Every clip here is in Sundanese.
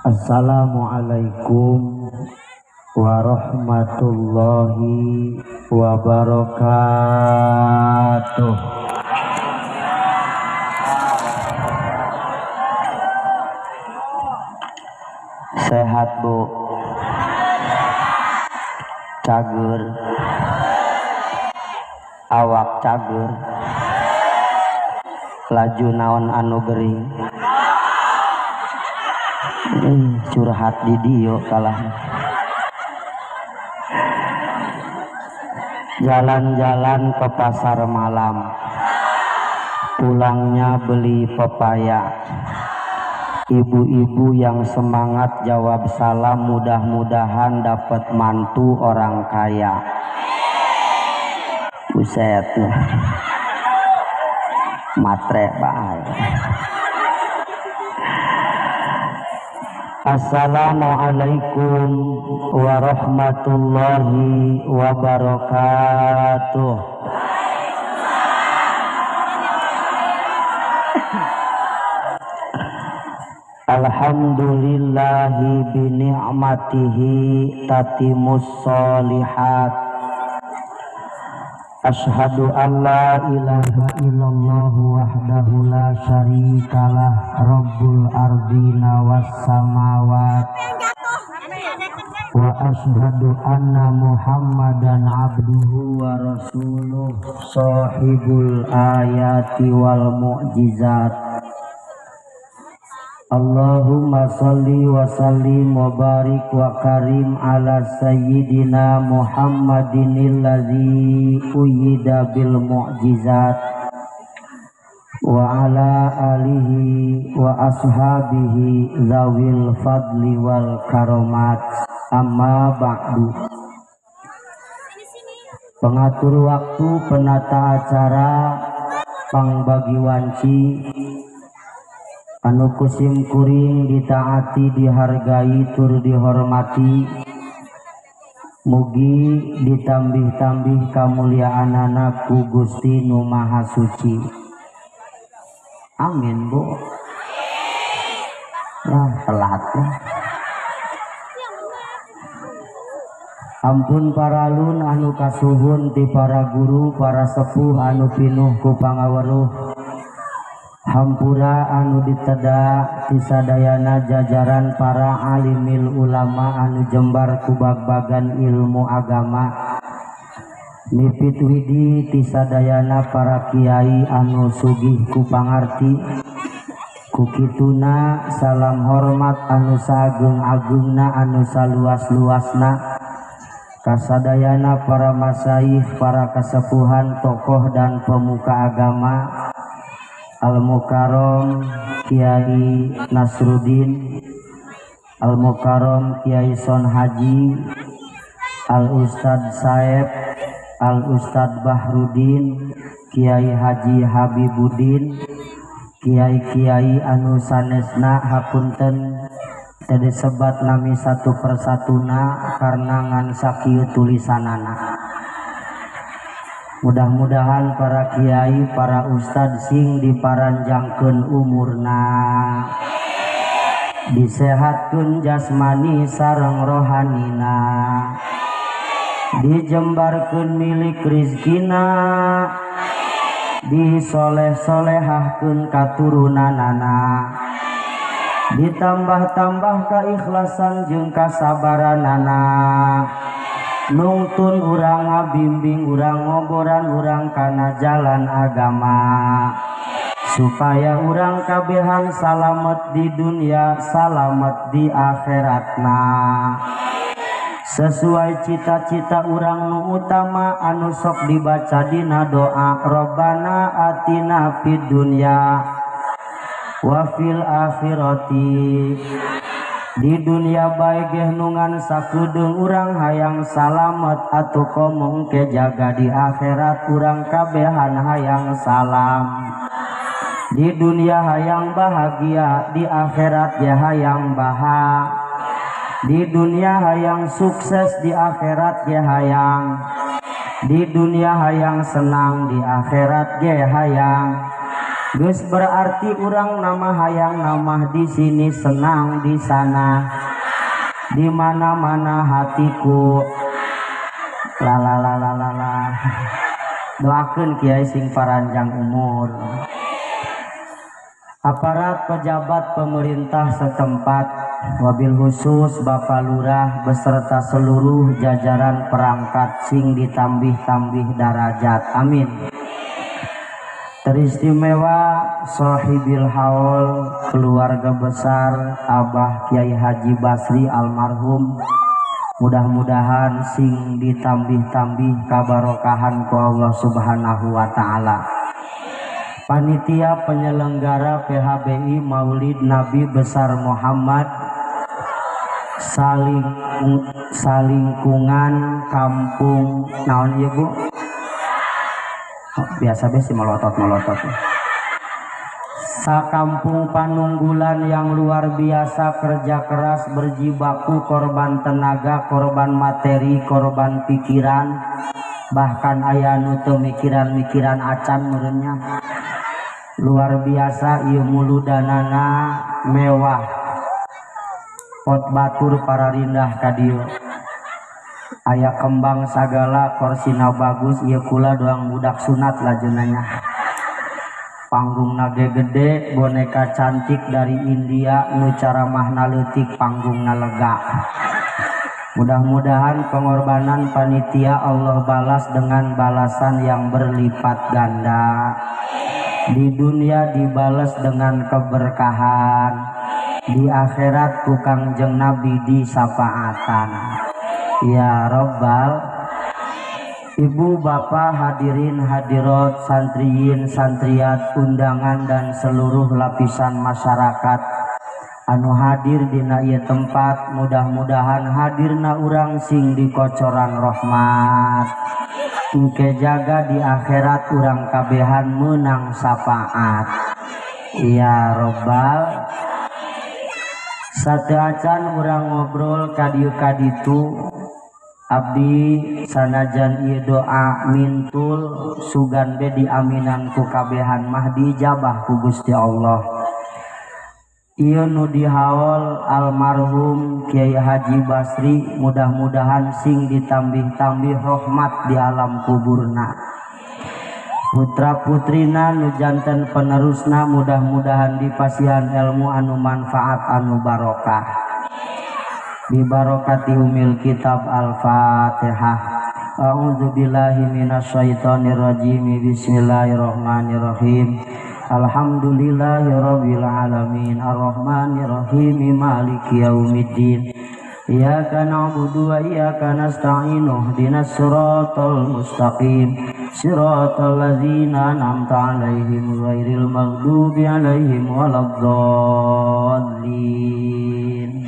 Assalamualaikum warahmatullahi wabarakatuh. Sehat Bu, cager, awak cager, laju naon anu gering. Curhat di dio kalah. Jalan-jalan ke pasar malam, pulangnya beli pepaya. Ibu-ibu yang semangat jawab salam, mudah-mudahan dapat mantu orang kaya. Buset, matre bae. Assalamualaikum warahmatullahi wabarakatuh. Alhamdulillahi bini'matihi tatimus sholihat. Asyhadu an la ilaha illallah wahdahu la syarikalah rabbul ardina was samawat wa asyhadu anna muhammadan abduhu wa rasuluh sahibul ayati wal mu'jizat. Allahumma salli wa sallim wa barik wa karim ala sayyidina Muhammadin allazi uyyida bil mu'jizat wa ala alihi wa ashabihi zawil fadli wal karomat. Amma ba'du. Pengatur waktu, penata acara, pangbagi wanci, anu kusim kuring ditaati, dihargai, tur dihormati, mugi ditambih-tambih kamuliaanana ku Gusti Nu Maha Suci. Amin Bu. Nah, telat ya. Ampun paralun anu kasuhun ti para guru, para sepuh anu pinuh ku pangaweruh. Hampura anu diteda tisadayana jajaran para alimil ulama anu jembar kubag-bagan ilmu agama. Mipit widi tisadayana para kiai anu sugih ku pangarti. Kukituna salam hormat anu sagung-agungna anu saluas-luasna kasadayana para masyayikh, para kesepuhan, tokoh dan pemuka agama. Al-Mukarram Kiai Nasruddin, Al-Mukarram Kiai Son Haji, Al-Ustad Saeb, Al-Ustad Bahrudin, Kiai Haji Habibuddin, Kiai-kiai anu sanesna hapunten teu disebat nami satu persatuna karena ngan sakieu tulisanana. Mudah-mudahan para kiai, para ustad sing diparanjangkeun umurna, disehatkeun jasmani sareng rohanina, dijembarkeun milik rizkina, disoleh-solehahkeun katurunanana, ditambah-tambah keikhlasan jeung kasabaranana, nungtun urang ngabimbing urang ngoboran urang kana jalan agama, supaya urang kabehan salamet di dunia, salamet di akhiratna, sesuai cita-cita urang nu utama anu sok dibaca dina doa Robbana atina fid dunya wa fil akhirati. Di dunia bae geh nungan sakedeung urang hayang salamet atuh komo engke jaga di akhirat urang kabehan hayang salam. Di dunia hayang bahagia, di akhirat ya hayang bahagia. Di dunia hayang sukses, di akhirat ge hayang. Di dunia hayang senang, di akhirat ge hayang. Geus berarti urang nama hayang nama di sini senang di sana. Di mana-mana hatiku. La la la la la la. Doakeun kiai sing paranjang umur. Aparat pejabat pemerintah setempat, wabil khusus Bapak Lurah beserta seluruh jajaran perangkat sing ditambih-tambih darajat. Amin. Teristimewa Sohibil Haul, keluarga besar Abah Kiai Haji Basri almarhum, mudah-mudahan sing ditambih-tambih kabarokahan ku Allah Subhanahu wa ta'ala. Panitia penyelenggara PHBI Maulid Nabi Besar Muhammad salingkungan kampung naon ieu Bu? Oh, biasa be si melotot-melotot. Sakampung Panunggulan yang luar biasa kerja keras berjibaku, korban tenaga, korban materi, korban pikiran, bahkan aya nu teu mikiran-mikiran acan meureunnya. Luar biasa ieu muludanana mewah. Pot batur para rindah ka dieu. Aya kembang sagala korsina bagus ieu kula doang budak sunat lajeunanya. Panggungna ge gede, boneka cantik dari India nu caramahna leutik panggungna lega. Mudah-mudahan pengorbanan panitia Allah balas dengan balasan yang berlipat ganda. Di dunia dibalas dengan keberkahan, di akhirat ku Kangjeng Nabi disafaatan. Ya Robbal. Ibu bapak hadirin hadirat, santriyin santriat, undangan dan seluruh lapisan masyarakat anu hadir dina ieu tempat, mudah-mudahan hadirna urang sing dikocoran rahmat. Engke jaga di akhirat urang kabehan menang syafaat. Ya Robbal. Sateuacan urang ngobrol ka dieu ka ditu, abdi sanajan ieu doa mintul sugan be diaminan ku kabehan mah diijabah ku Gusti Allah. Ieu nu dihaol almarhum Kiai Haji Basri, mudah-mudahan sing ditambih-tambih rahmat di alam kuburna. Putra putrina nu janten penerusna mudah-mudahan dipasihan ilmu anu manfaat anu barokah. Bi barokati umil kitab Al-Fatihah. A'udzubillahi minasyaitonirrajim. Bismillahirrahmanirrahim. Alhamdulillahi rabbil alamin arrahmanirrahim maliki yaumiddin. Iyyaka na'budu wa iyyaka nasta'in ihdinas siratal mustaqim siratal ladzina an'amta 'alaihim ghairil maghdubi 'alaihim waladdallin.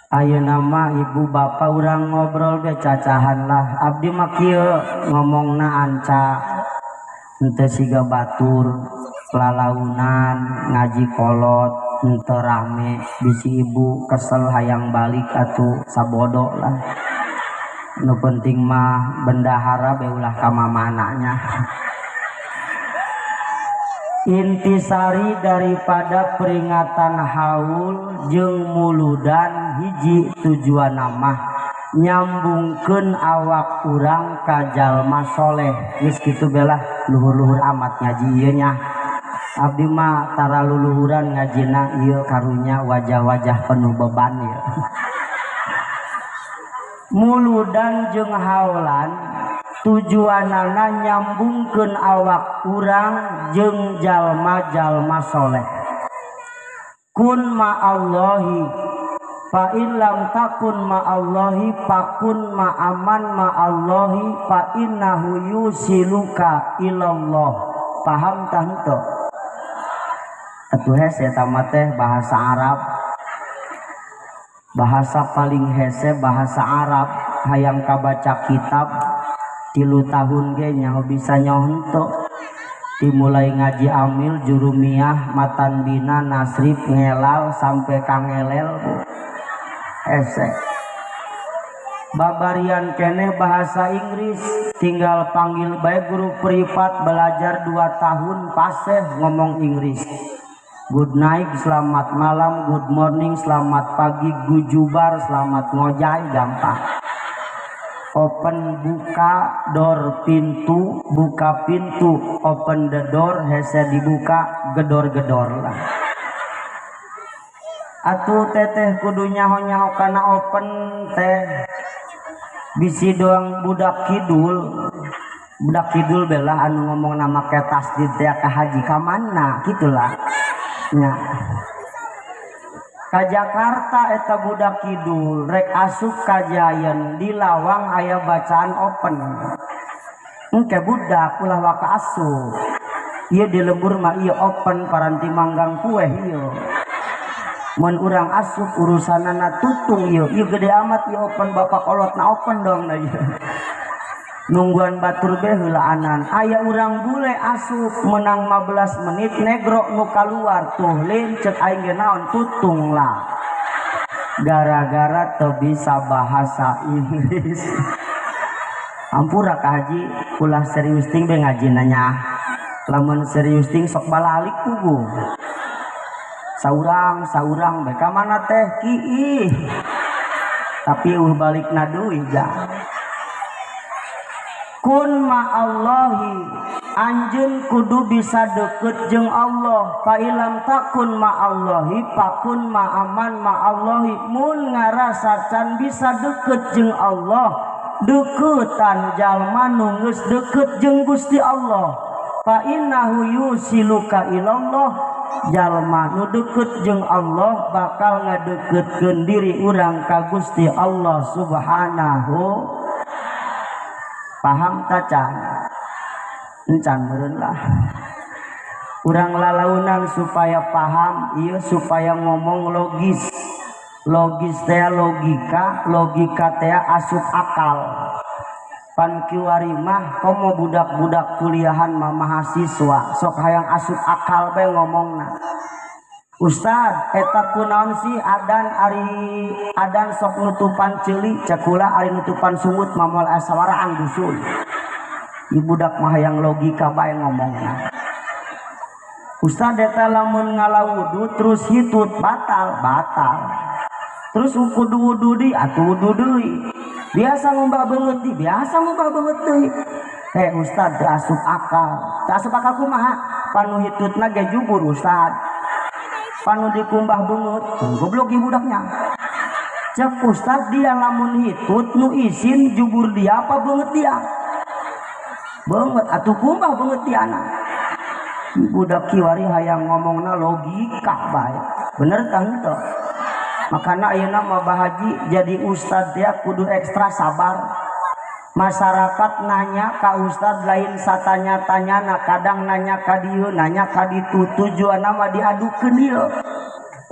Ayeuna mah ibu bapak urang ngobrol be cacahan lah. Abdi mah kieu ngomongna anca henteu siga batur lalaunan ngaji kolot henteu rame, bisi ibu kesel hayang balik atuh sabodo lah. Nu penting mah bendahara be ulah ka mamananya. Intisari daripada peringatan haul jeung muludan hiji tujuan mah nyambungkeun awak urang ka jalma soleh. Geus kitu belah luhur-luhur amat ngaji ieu nya. Abdi mah tara luluhuran ngajina ieu karunya wajah-wajah penuh beban ieu. Muludan jeung haulan tujuanana nyambungkeun awak urang jeung jalma-jalma soleh. Kun ma'allahi fa in lam takun ma'allahi fakun ma'aman ma'allahi fa innahu yusiluka ilallah. Paham tah henteu? Atuh hese eta mah teh bahasa Arab. Bahasa paling hese bahasa Arab. Hayang kabaca kitab 3 tahun ge nyaho bisa nyaho henteu. Dimulai ngaji amil, jurumiyah, matan bina, nasrib, ngelal sampai kangelel hese. Babarian keneh bahasa Inggris. Tinggal panggil baik guru privat belajar 2 tahun paseh ngomong Inggris. Good night, selamat malam, good morning, selamat pagi, gujubar, selamat ngojay, gampang. Open buka door pintu, buka pintu, open the door, hese dibuka, gedor-gedor lah. Atuh teteh kudu nyaho-nyaho kana open teh. Bisi doang budak kidul belah anu ngomong nama ke tasdid teh ka haji ka mana gitulah nya. Ka Jakarta eta budak kidul rek asup ka Giant di lawang aya bacaan open. Engke budak ulah waka asup. Ieu di lembur mah ieu open paranti manggang kue ieu. Mun urang asup urusanana tutung ieu, ieu gede amat ieu open bapak kolot na open dong na ieu. Nungguan batur be heulaanan. Aya urang bule asup menang 15 menit negro nu kaluar tuh lain cek aing ge naon tutung lah. Gara-gara teu bisa bahasa Inggris. Ampura ka haji ulah serius ting be ngajina nya. Lamun serius ting sok balalik puguh. Saurang bae ka mana teh kiih. Tapi eueuh balikna deui ja. Kun ma'allahi, anjeun kudu bisa deket jeung Allah. Fa ilam takun ma'allahi fakun ma'aman ma'allahi. Mun ngarasa can bisa deket jeung Allah, deketan jalma nu geus deket jeung Gusti Allah. Fa innahu yusiluka ilallah. Jalma nu deket jeung Allah bakal ngadeketkeun diri urang ka Gusti Allah Subhanahu. Paham ta can? Encan meureun lah. Urang lalaunan supaya paham ieu supaya ngomong logis. Logis teh logika, logika teh asup akal. Pan kiwari mah komo budak-budak kuliahan mah mahasiswa sok hayang asup akal bae ngomongna. Ustad eta kunaon sih adan ari adan sok nutupan ceuli cek kula ari nutupan sungut mah moal asa waraan dusun. Ieu budak mah hayang logika bae ngomongna. Ustad eta lamun ngalawudu terus hitut batal, batal. Terus kudu wudu deui atuh wudu deui. Biasa ngumbah beungeut deui, biasa ngumbah beungeut deui. Heh ustad teu asup akal. Teu asup akal kumaha? Panu hitutna ge jubur ustad. Panu dikumbah beungeut, goblok ieu budaknya. Cek ustad dia lamun hitut nu isin jubur dia apa beungeut dia? Beungeut atuh kumbah beungeut diana. Budak kiwari hayang ngomongna logika bae. Bener tah henteu? Makana ayeuna mah Bah Haji jadi ustad dia kudu ekstra sabar. Masyarakat nanya ka ustad lain satanya-tanyana, kadang nanya ka dieu, nanya ka ditu, tujuanna mah diadukeun ieu.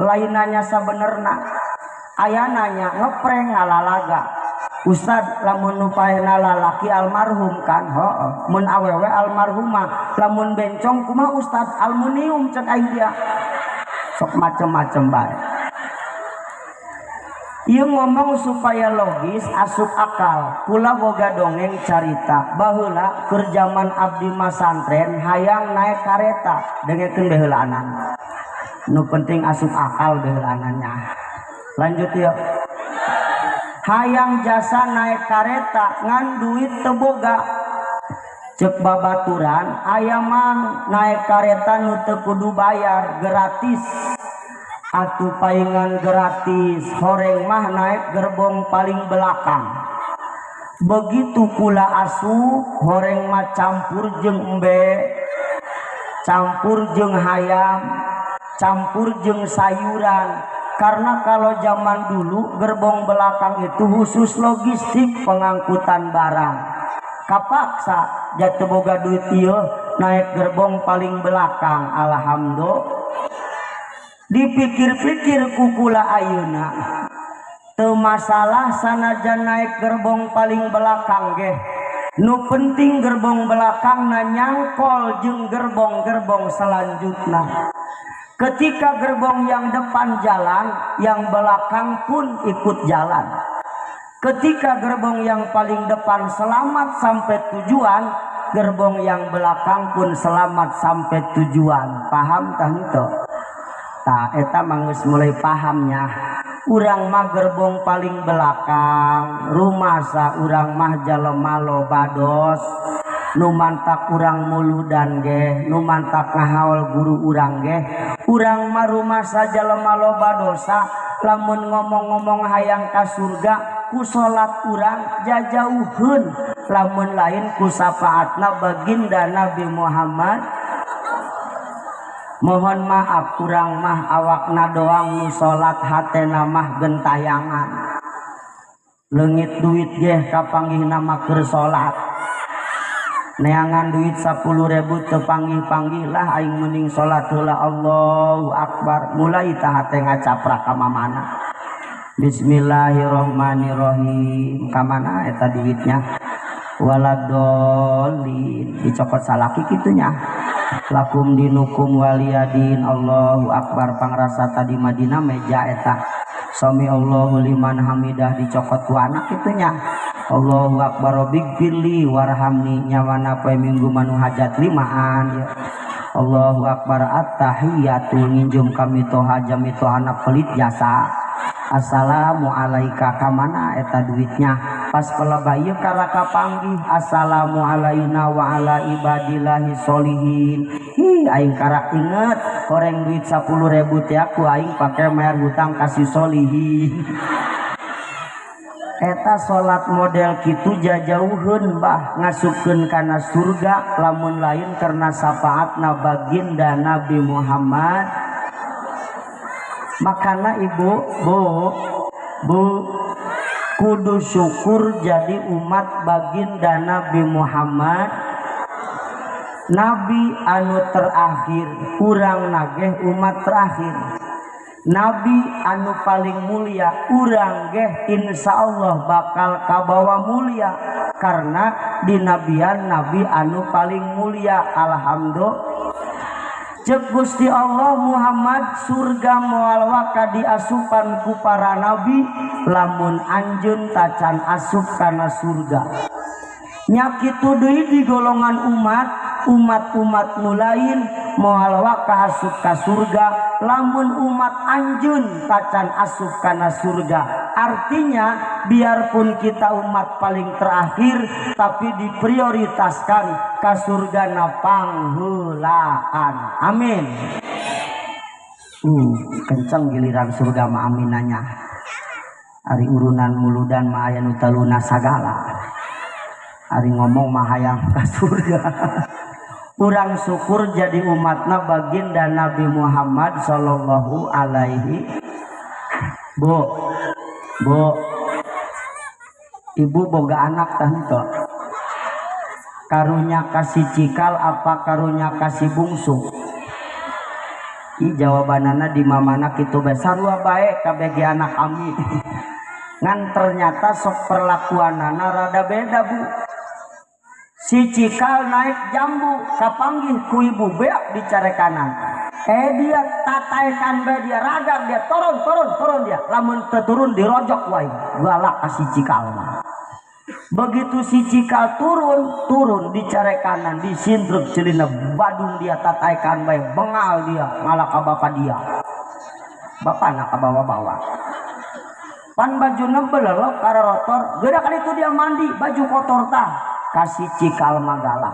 Lain nanya sabenerna. Aya nanya ngeprank ngalalaga. Ustad lamun nu paehna lalaki almarhum kan, heuh. Mun awewe almarhumah, lamun bencong kumaha ustad aluminium cek aing dia. Sok macem-macem bae. Ieu ngomong supaya logis asup akal. Kula boga dongeng carita baheula keur jaman abdi masantren hayang naik kareta dengekeun baheulaanan. Nu penting asup akal baheulaanannya. Lanjut yuk. Hayang jasa naik kareta ngan duit teu boga. Cek babaturan aya mang naik kareta nu teu kudu bayar gratis. Atuh paingan gratis horeng mah naik gerbong paling belakang. Begitu kula asup horeng mah campur jeung embe, campur jeung hayam, campur jeung sayuran. Karena kalau zaman dulu gerbong belakang itu khusus logistik pengangkutan barang. Kapaksa jatuh boga duit ieu naik gerbong paling belakang. Alhamdulillah. Dipikir-pikir kukula ayeuna teu masalah sanajan naik gerbong paling belakang ge. Nu penting gerbong belakang na nyangkol jeung gerbong-gerbong selanjutna. Ketika gerbong yang depan jalan, yang belakang pun ikut jalan. Ketika gerbong yang paling depan selamat sampai tujuan, gerbong yang belakang pun selamat sampai tujuan. Paham tah henteu? Tah eta mah geus mulai pahamnya. Urang mah gerbong paling belakang, rumasa urang mah jalema loba dos. Nu mantak urang muludan ge, nu mantak ngahaul guru urang ge. Urang mah rumasa jalema loba dosa, lamun ngomong-ngomong hayang ka surga ku salat urang jajauheun, lamun lain ku syafaatna baginda Nabi Muhammad. Mohon maaf urang mah awakna doang nu salat, hatena mah gentayangan. Leungit duit ge kapanggihna mah keur salat. Neangan duit 10.000 teu panggih-panggih lah, aing mending salat heula. Allahu akbar, mulai tah hate ngacaprak ka mamana. Bismillahirrahmanirrahim, ka mana eta duitnya? Waladolin, dicokot salaki kitunya. Lakum dinukum waliyadin. Allahu akbar, pangrasa tadi Madinah meja eta. Sami Allahu liman hamidah, dicokot ku anak kitunya. Allahu akbar, rabbighfirli warhamni, nyawana poe minggu manu hajat limaan ya. Allahu akbar, attahiyatu, nginjum kami toha jami tohana pelit jasa. Assalamu alaika, ka mana eta duitnya? Pas pelebah ieu karaka panggih, assalamu alaina wa ala ibadillahi sholihin. Hi aing karak inget horeng duit 10.000 teh aku aing pake bayar hutang kasih sholihin. Eta salat model kitu jajauheun bah, ngasupkeun kana surga lamun lain karena syafaatna baginda Nabi Muhammad. Makana ibu, bu, bu, kudu syukur jadi umat baginda Nabi Muhammad. Nabi anu terakhir, urang nageh umat terakhir. Nabi anu paling mulia, urang geh insya Allah bakal kabawa mulia karena dinabian Nabi anu paling mulia. Alhamdulillah. Cek Gusti Allah Muhammad surga moal waka diasupan ku para nabi lamun anjeun tacan asup kana surga. Nya kitu deui di golongan umat, umat-umat nu lain moal waka asup ka surga lamun umat anjeun tacan asup kana surga. Artinya biarpun kita umat paling terakhir tapi diprioritaskan ka surga na pangheulaan. Amin. Kenceng giliran surga mah aminanya. Ari urunan muludan mah aya nu taluna sagala. Ari ngomong mah hayang ka surga. Urang syukur jadi umatna baginda Nabi Muhammad sallallahu alaihi. Bu, bu, ibu boga anak tah henteu? Karunya kasih cikal apa karunya kasih bungsu? Ih jawabanana di mamana kitu bae, sarua bae kabeh ge anak kami. Ngan ternyata sok perlakuanana rada beda bu. Si cikal naik jambu kapanggih ku ibu beak dicarekanan. Dia tataekan bae dia, ragam dia, turun turun turun dia. Lamun teu turun dirojok wae, galak ka si cikal mah. Begitu si cikal turun, turun dicarekanan, disindruk celina badung dia tataekan bae, bengal dia, ngalah ka bapa dia. Bapana ka bawa-bawa. Pan bajuna belelok karotor, geura kali itu dia mandi, baju kotor tah. Kasih cikal magala.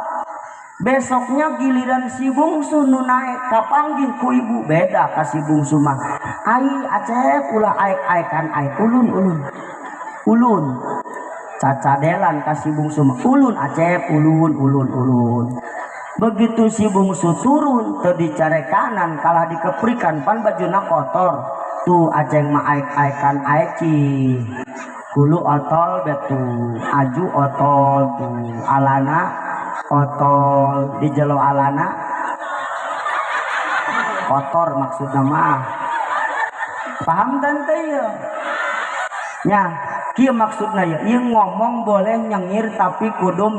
Besoknya giliran si bungsu nu naek kapanggih ku ibu, beda kasih bungsu mah. Ai acep ulah aek-aekan aek, ulun ulun. Ulun. Cacadelan kasih bungsu mah, ulun acep ulun ulun ulun. Begitu si bungsu turun teu dicarekanan kalah dikeprikan pan bajuna kotor. Tuh aceng mah aek-aekan aek cih. Kulu otol betu, aju otol tuh, alana otol, di jelo alana kotor maksudna mah. Paham tante ya? Nya, kieu maksudna ya, ieu ngomong boleh nyengir tapi kudu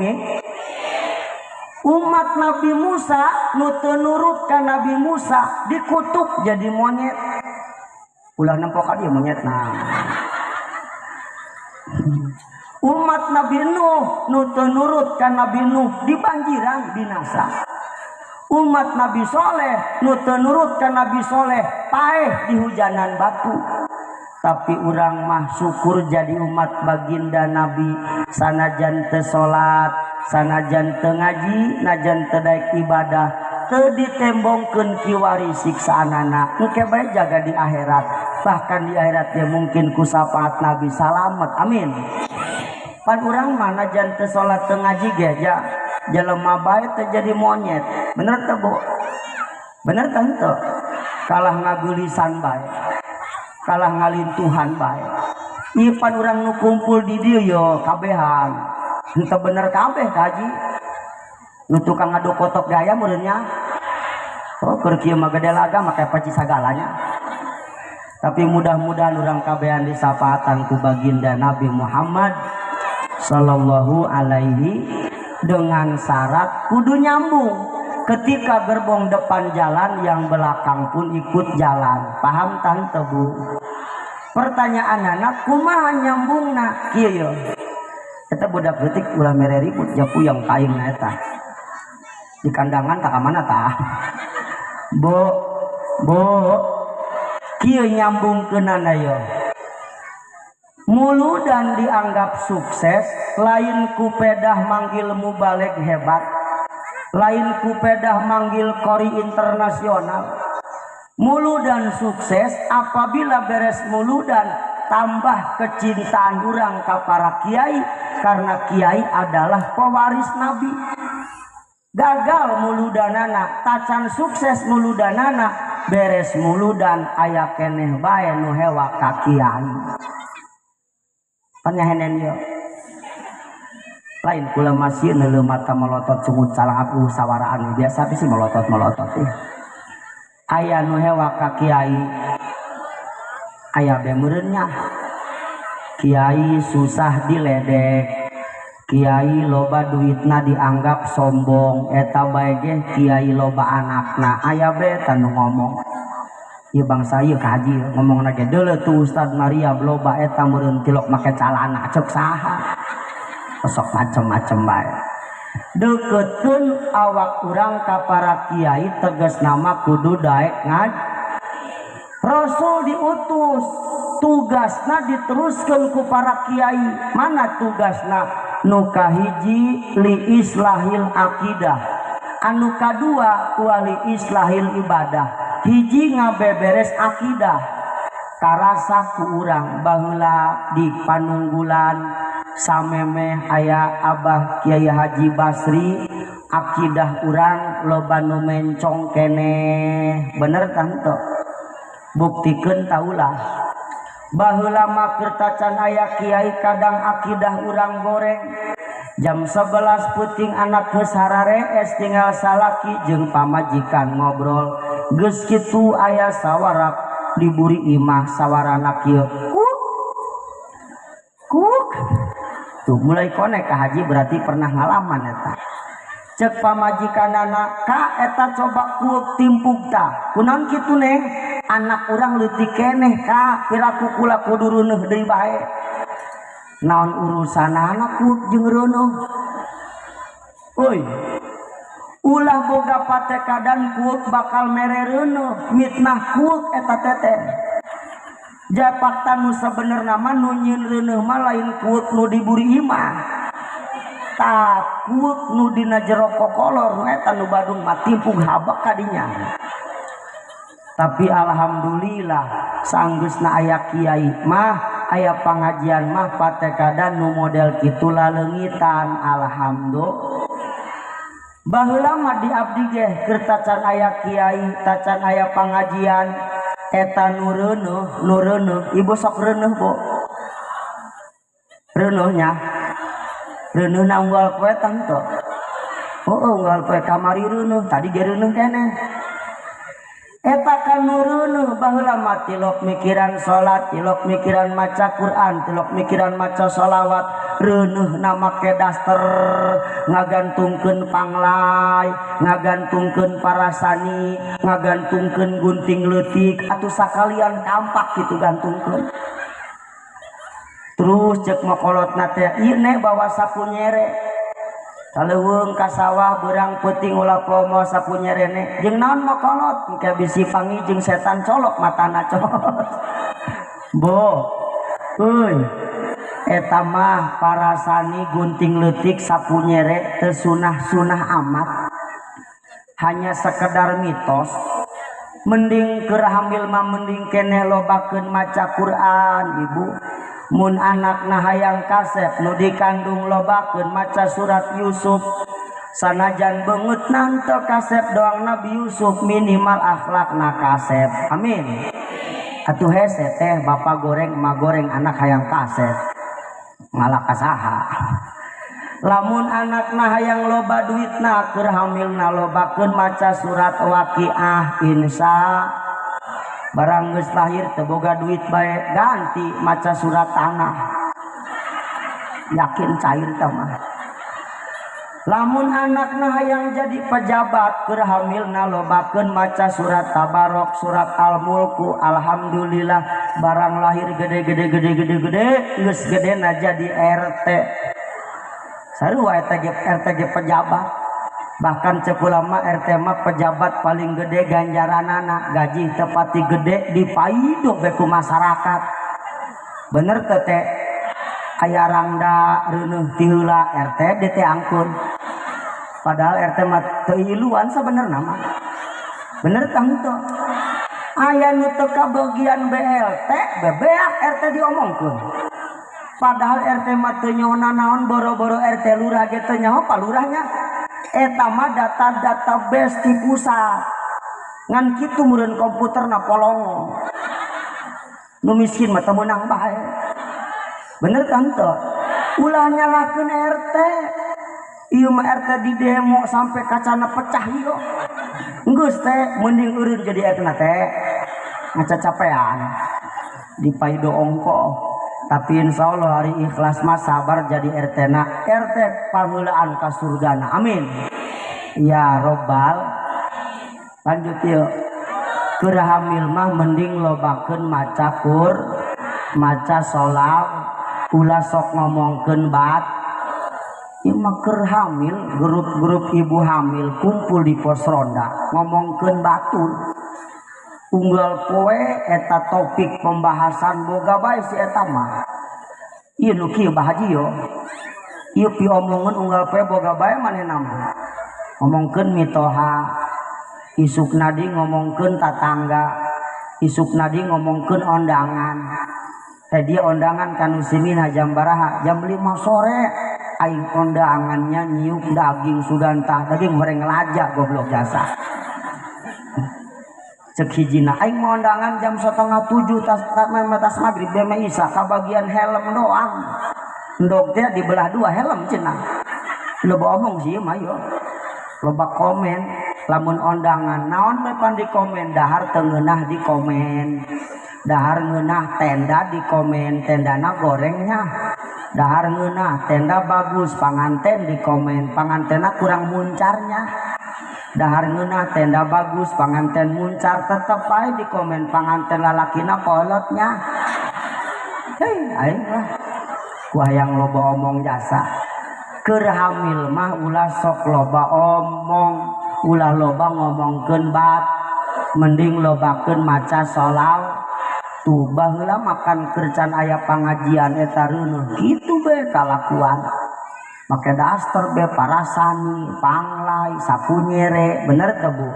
Umat Nabi Musa nu teu nurut ka Nabi Musa dikutuk jadi monyet. Ulah nempo ka dieu monyet nah. Umat Nabi Nuh nu teu nurut ka Nabi Nuh dibanjiran binasa. Umat Nabi Soleh nu teu nurut ka Nabi Soleh paeh di hujanan batu. Tapi urang mah syukur jadi umat baginda Nabi, sanajan teu salat, sanajan teu ngaji, najan teu daek ibadah, teu ditembongkeun kiwari siksaanana. Engke bae jaga di akhirat. Bahkan di akhirat ya mungkin ku syafaat Nabi salamet. Amin. Pan urang mah najan teu salat teu ngaji ge ja jelema bae teu jadi monyet. Bener teu, Bu? Bener teu henteu? Kalah ngagulisan bae. Kalah ngalintuhan bae. Ieu pan urang nu kumpul di dieu yo kabehan. Henteu bener kabeh ka haji. Nu tukang ngadu kotok gaya meureun nya. Oh, keur kieu mah gede laga make paci sagalanya. Tapi mudah-mudahan urang kabehan disafaatan ku baginda Nabi Muhammad sallallahu alaihi, dengan syarat kudu nyambung. Ketika gerbong depan jalan, yang belakang pun ikut jalan. Paham tante Bu? Pertanyaan anak, kumaha nyambungna? Kieu yo. Eta budak leutik ulah mere ribut japu yang kaing na eta. Di kandangan tak mana tah? Bu, Bu, kieu nyambungkeunana yo. Muludan dianggap sukses, lain ku pedah manggil mubalig hebat, lain ku pedah manggil kori internasional. Muludan sukses apabila beres muludan tambah kecintaan urang ka para kiai, karena kiai adalah pewaris nabi. Gagal muludanana, tacan sukses muludanana, beres muludan aya keneh bae nu hewa ka kiai. Panyahenen yo. Lain kula masih neuleuh mata melotot sungut salah aku sawaraan biasa sih melotot-melotot ya. Aya nu hewa ka kiai, aya be meureun nya. Kiai susah diledek, kiai loba duitna dianggap sombong, eta bae ge kiai loba anakna, aya be eta nu ngomong. Ieu bangsa ieu ka haji ngomongna ge deuleu tuh Ustad Maria loba eta meureun tilok make calana, cek saha. Sok macem-macem bae. Deketkeun awak urang ka para kiai tegas nama kudu daek ngaji. Rasul diutus, tugasna diteruskeun ku para kiai. Mana tugasna? Nu kahiji li islahil akidah, anu kadua wali islahil ibadah. Hiji ngabeberes akidah, karasa ku urang baheula di panunggulan samemeh aya Abah Kiai Haji Basri, akidah urang loba nu mencong keneh. Bener tante? Buktikeun taulah. Baheula mah keur tacan aya kiai kadang akidah urang goreng. Jam 11 puting anak geus hararees tinggal salaki jeung pamajikan ngobrol. Geus kitu aya sawarak diburi imah sawarana kieu. Kuk. Kuk. Tuh mulai konek ka haji berarti pernah ngalaman eta. Cek pamajikanana, "Ka eta coba kuuk timpuk tah." Kunaon kitu neng? Anak urang leutik keneh ka, piraku kula kudu reuneuh deui bae. Naon urusanana kuuk jeung reuneuh? Euy. Ulah boga patekadan kuuk bakal mere reuneuh, mitnah kuuk eta teteh. Japakta nu sabenerna mah nu nyieun reuneuh mah lain kuuk nu diburi imah. Tah kuuk nu dina jero kokolor nu eta nu badung mah timpung habek kadinya. Tapi alhamdulillah sanggeusna aya kiai mah, aya pangajian mah patekadan nu model kitu laleungitan, alhamdulillah. Baheula mah di abdi ge keur tacan aya kiai, tacan aya pangajian, eta nu reuneuh, nu reuneuh, ibu sok reuneuh, Bu. Reuneuhnya. Reuneuhna unggal poe tangto. Oh, unggal poe kamari reuneuh, tadi ge reuneuh keneh. Eta kan nu reuneuh baheula mah tilok mikiran salat, tilok mikiran maca Quran, tilok mikiran maca sholawat, reuneuhna make daster, ngagantungkeun panglai, ngagantungkeun parasani, ngagantungkeun gunting leutik, atuh sakalian kampak kitu gantungkeun. Terus cek mokolotna teh ieu ne bawa sapu nyere. Kaleuweung ka sawah beurang peuting ulah pomo sapu nyerene. Jeung naon mokolot engke bisi pangi jeung setan colok matana colok. Bo. Euy. Eta mah parasani gunting leutik sapu nyere teu sunah-sunah amat. Hanya sekedar mitos. Mending keur hamil mah mending keneh lobakeun maca Quran ibu. Mun anakna hayang kasep nu dikandung lobakeun maca surat Yusuf. Sanajan beungeutna teu kasep doang Nabi Yusuf minimal akhlakna kasep. Amin. Atuh hese teh bapak goreng emak goreng anak hayang kasep. Ngalah ka saha. Lamun anakna hayang loba duitna keur hamilna lobakeun maca surat Waqiah insya. Barang geus lahir teu boga duit bae ganti maca surat tanah. Yakin cair teh mah. Lamun anakna hayang jadi pejabat keur hamilna lobakeun maca surat Tabarok, surat Al-Mulku. Alhamdulillah barang lahir gede gede gede gede gede geus gedena jadi RT. Sarua eta ge RT ge pejabat. Bahkan cek ulama RT mah pejabat paling gede ganjaranana, gaji tepati gede dipaido be ku masyarakat. Bener teu teh? Aya rangda reuneuh ti heula RT DT angkun. Padahal RT mah teu iluan sabenerna mah. Bener tah henteu? Aya nu teu kabagian BLT, bebeak RT diomongkeun. Padahal RT mah teu nyaho nanaon, boro-boro RT lurah ge teu nyaho palurahnya. Eta mah data-data base ti pusat. Ngan kitu meureun komputerna polongo. Nu miskin mah teu meunang bae. Bener kan teu? Ulah nyalahkeun RT. Ieu mah RT di demo sampai kacana pecah ieu. Geus teh mending eureun jadi RT na teh. Ngacacapean. Dipaido ongko. Tapi insya Allah hari ikhlas mah sabar jadi RT na. RT pangeulaan ka surgana. Amin. Ya robbal. Lanjut yuk. Keur hamil mah mending lobakeun maca kur, maca sholawat, ulah sok ngomongkeun bat. Ieu mah keur hamil, grup-grup ibu hamil kumpul di pos ronda ngomongkeun batur. Unggal poe eta topik pembahasan boga bae si eta mah. Ieu nu kieu Bah Haji yo. Ieu piomongeun unggal poe boga bae manehna mah. Ngomongkeun mitoha, isukna di ngomongkeun tatangga, isukna di ngomongkeun ondangan. Teh dia ondangan ka nu simina jam baraha? Jam 5 sore. Aing ondangannya nyiuk daging sugantah, daging goreng lajak goblok jasa. Cek hijina aing mau ondangan jam 6:30 tas tas maghrib beme isa kabagian helm doang. Endog teh dibelah dua helm cenah. Loba omong sih mah yo. Loba komen lamun ondangan naon we pan di komen dahar teu ngeunah di komen. Dahar ngeunah tenda di komen, tendana gorengnya. Dahar ngeunah tenda bagus panganten di komen, pangantena kurang muncarnya. Dahar ngeunah tenda bagus panganten muncar tetep bae di komen panganten lalakina kolotnya. Hei aing lah ku hayang loba omong jasa. Keur hamil mah ulah sok loba omong, ulah loba ngomongkeun bat, mending lobakeun maca sholawat. Tuh baheula makan kercan aya pangajian eta reuneuh kitu be kalakuan. Make daster be parasani, panglai, sapu nyere, bener teu Bu?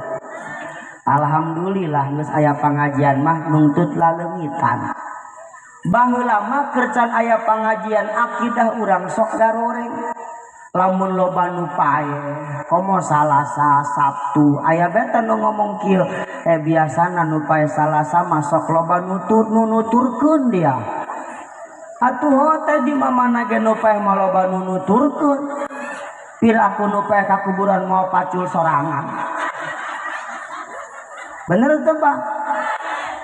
Alhamdulillah geus aya pangajian mah nungtut laleungitan. Baheula mah kercan aya pangajian akidah urang sok garoreng. Lamun loba nu pae, komo Salasa, Sabtu, aya beta nu ngomong kieu, biasana nu pae Salasa mah sok loba nutur nu nuturkeun dia. Atuh teh di mamana ge nu pae mah loba nu nuturkeun. Piraku nu pae ka kuburan mau pacul sorangan. Bener teu Pak?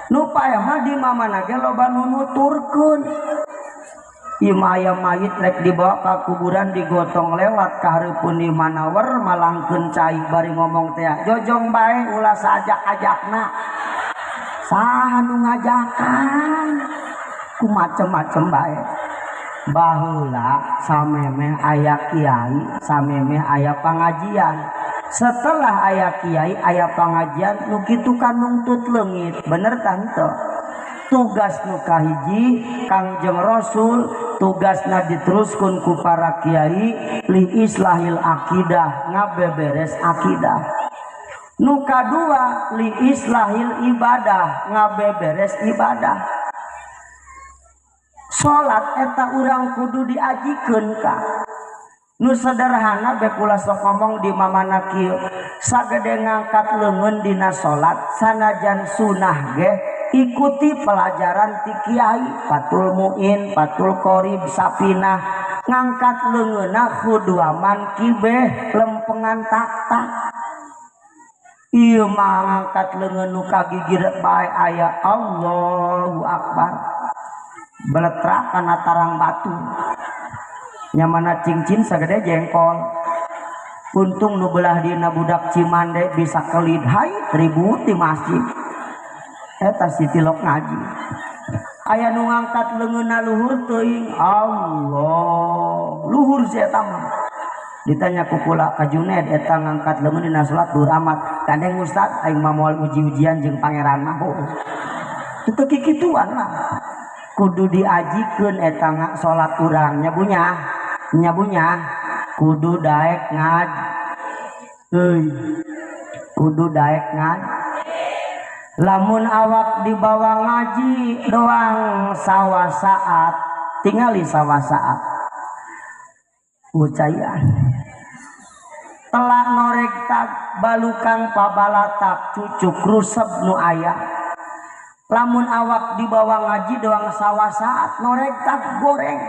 Nu pae mah di mamana ge loba nu nuturkeun. Ieu mah aya mayit rek dibawa ka kuburan digotong lewat ka hareupeun di manawer malangkeun cai bari ngomong teh jojong bae ulah saajak-ajakna. Saha nu ngajakan? Ku macem-macem bae. Baheula samemeh aya kiai, samemeh aya pangajian. Setelah aya kiai, aya pangajian nu kitu kan nungtut leungit. Bener tante? Tugas nu kahiji Kangjeng Rasul tugasna diteruskeun ku para kiai li islahil akidah, ngabeberes akidah. Nu kadua li islahil ibadah, ngabeberes ibadah. Salat eta urang kudu diajikeun ka. Nu sederhana be kula sok ngomong di mamana kieu, sagede ngangkat leungeun dina salat sanajan sunah ge ikuti pelajaran ti kiai Fathul Muin, Fathul Qorib, Sapinah, ngangkat leungeunna khuduaman kibeh lempengan tak-tak. Ieu mah ngangkat leungeun nu kagigir bae aya Allahu Akbar. Beletrak kana tarang batu. Nyamana cincin sagede jengkol. Untung nu belah dina budak Cimande bisa kelid hai ribut di masjid. Eta si tilok ngaji. Aya nu ngangkat leungeunna luhur teuing Allah. Luhur si eta mah. Ditanya ku kula ka Juned eta ngangkat leungeun dina salat luhur amat. Gandeng ustad aing mah moal uji-ujian jeung pangeran mah. Teu kikituan lah. Kudu diajikeun eta salat urang nyabunya. Nyabunya kudu daek ngaji. Euy. Kudu daek ngaji. Lamun awak dibawa ngaji doang sawah saat, tingali sawah saat. Ucayan. Telah norek tak balukang pabalatak cucuk rusep nu aya. Lamun awak dibawa ngaji doang sawah saat norek tak goreng.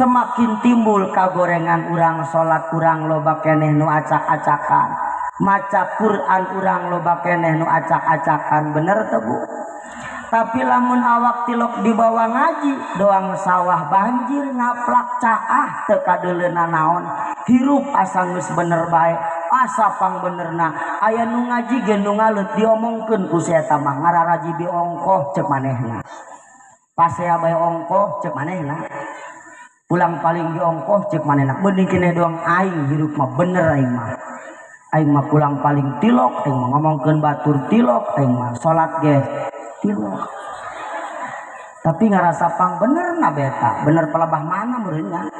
Semakin timbul kagorengan urang salat urang loba keneh nu acak-acakan. Maca Quran urang loba keneh nu acak-acakan, bener teu Bu? Tapi lamun awak tilok dibawa ngaji doang sawah banjir ngaplak caah teu kadeuleuna naon, hirup asa geus bener bae, asa pang benerna. Aya nu ngaji ge nu ngaleut diomongkeun ku si eta mah ngararaji bi ongkoh ceuk manehna. Pasea bae ongkoh ceuk manehna. Pulang paling di ongkoh ceuk manehna. Mending keneh doang aing hirup mah bener aing mah. Aing mah pulang paling tilok, aing mah ngomongkeun batur tilok, aing mah salat ge tilok. Tapi ngarasa pang bener na beta, bener pelebah mana meureunnya.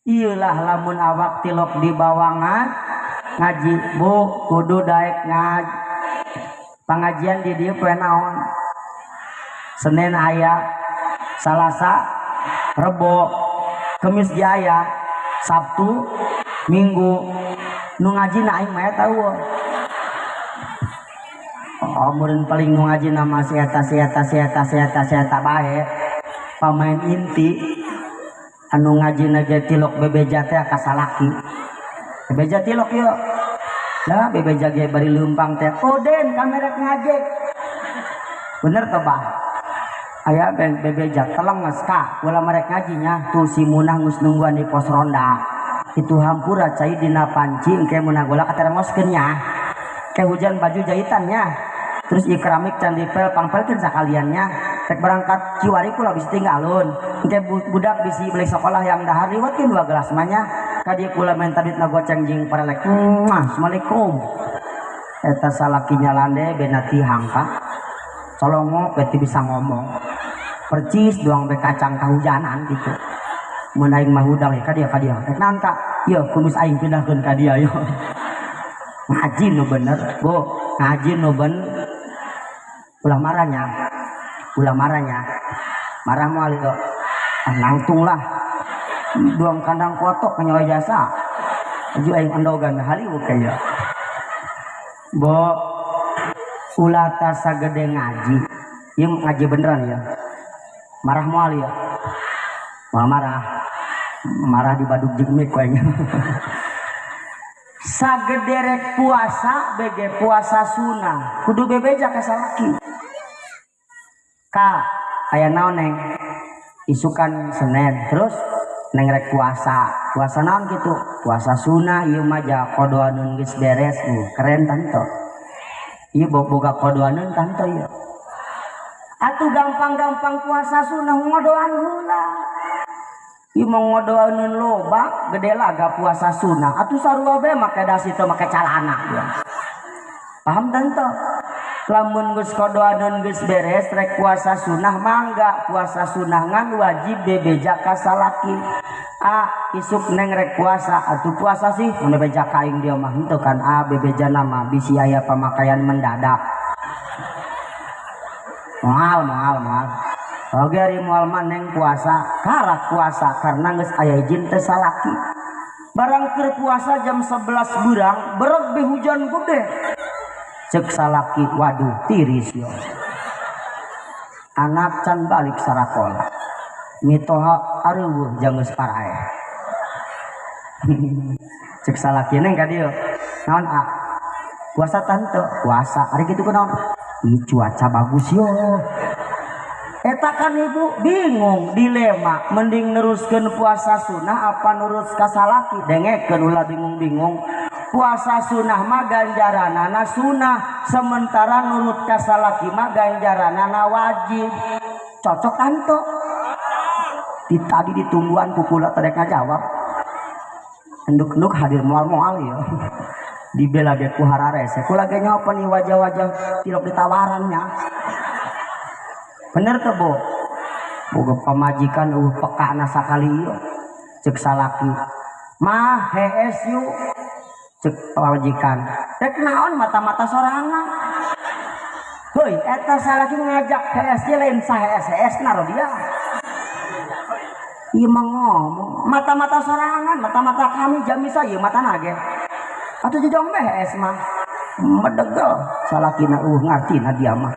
Ieulah lamun awak tilok di bawangan ngaji, Bu, kudu daek ngaji. Pangajian di dieu poe naon? Senin aya, Salasa, Rebo, Kemis ge aya, Sabtu, Minggu. Nu ngaji na aing mah eta eueuh. Oh, meureun paling nu ngaji na mah si eta si eta si eta si eta si eta bae. Pamain inti anu ngaji na ge tilok bebeja teh ka salaki. Bebeja tilok yeuh. Lah bebeja ge bari leumpang teh. Oden kamera ngajek. Bener teh bah? Aya bebeja teleng geus ka, ulah merek ngajinya tuh si Munah geus nungguan di pos ronda. Itu hampura cai dina panci engke munah gola katermoskeun nya. Ke hujan baju jahitannya. Terus ikramik can dipel pangpelkeun sakaliannya. Rek berangkat kiwari kula bisi tinggalun. Engke budak bisi balik sekolah yang dahar liwatkeun 2 gelas mah nya. Ka dieu kula menta duitna goceng jeung parelek. Assalamualaikum. Eta salakinya lande bena tihang ka. Colongo beti bisa ngomong. Percis doang be kacang kahujanan gitu. Mun aing mah hudang ya ka dieu ka dieu. Rek naon ka? Yeuh kumis aing pindahkeun ka dieu yeuh. Ngaji nu bener, Bu. Ngaji nu bener. Ulah marahnya. Ulah marahnya. Marah moal ieu. Ah langtung lah. Duang kandang kotok nyawa jasa. Aju aing endogan haliweuh ka ieu. Bu, ulah tasagede ngaji. Ieu ngaji beneran ya. Marah moal ieu. Moal marah. Marah di badug jeung mik ku aing. Sagederek puasa bege puasa sunah kudu bebeja ka salaki. Ka aya naon neng? Isukan Senin terus neng rek puasa. Puasa naon kitu? Puasa sunah ieu mah ja kodoanun geus beres. Keren tanto. Ieu boga kodoanun tanto ieu. Atuh gampang-gampang puasa sunah ngodoan heula. Ieu mah ngodoaneun loba gede laga puasa sunah atuh sarua bae make dasi teu make calana. Paham teu? Lamun geus kodoaneun geus beres rek puasa sunah mangga puasa sunah ngan wajib bebeja ka salaki. A isuk neng rek puasa atuh puasa sih mun bebeja ka aing dia mah henteu kan a bebejana mah bisi aya pamakaian mendadak. Moal moal moal. Oge ari moal mah neng puasa karak puasa karena geus aya izin teh salaki. Barang keur puasa jam 11 beurang bereg be hujan gede. Cek salaki waduh tiris yo. Anak can balik sarakola. Mitoha areuweuh jang geus paraeh. Cek salaki neng ka dieu. Naon a? Puasa tante, puasa. Ari kitu kunaon? Ih cuaca bagus yo. Eta kan ibu bingung dilema mending neruskeun puasa sunah apa nurut ka salaki. Dengekeun ulah bingung-bingung. Puasa sunah mah ganjaranana sunah, sementara nurut ka salaki mah ganjaranana wajib. Cocok anto? Di tadi ditungguan ku kula teh rek ngajawab. Enduk-enduk hadir moal-moal ya. Dibela ge ku hararese. Kula ge nyopan nih wajah-wajah tilok ditawarannya. Bener teu, Bu? Boga pamajikan eueuh pekana sakali ieu. Cek salaki, "Mah hees yuk." Cek pamajikan, "Rek naon mata-mata sorangan." Heuy, eta salaki ngajak hees ge lain sahees-heesna dia. Ieu mah ngomong, mata-mata sorangan, mata-mata kami jamisa ieu matana ge. Atuh jejong meh hees mah. Medegel salakina eueuh ngartina dia mah.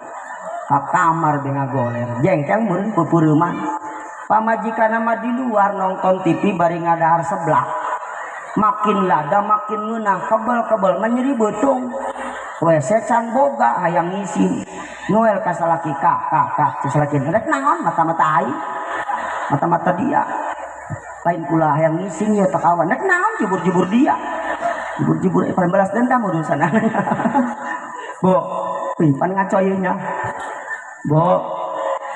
Ka kamar be ngagoler, jengkel meureun peupeureuman. Pamajikanna mah di luar nonton TV bari ngadahar seblak. Makin lada makin ngeunah, kebel-kebel mah nyeri beutung. WC can boga hayang ngisi. Noel ka salaki ka ka ka cek salaki rek naon mata-mata aing. Mata-mata dia. Lain kula hayang ngising ieu teh kawan. Rek naon jubur-jubur dia. Jubur-jubur paling balas dendam urusan. Bu, pan ngaco ieu nya. Bu,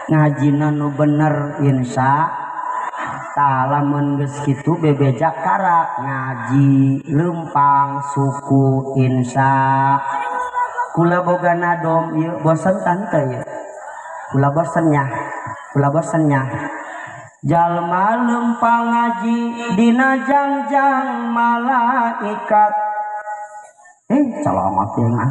ngajina nu bener insya ta'ala mun geus kitu bebeja karak ngaji lempang suku insya. Kula boga nadom ieu bosen tante ieu. Kula bosen nya. Kula bosen nya. Jalma lempang ngaji dina jangjang malaikat. Calamat ieu mah.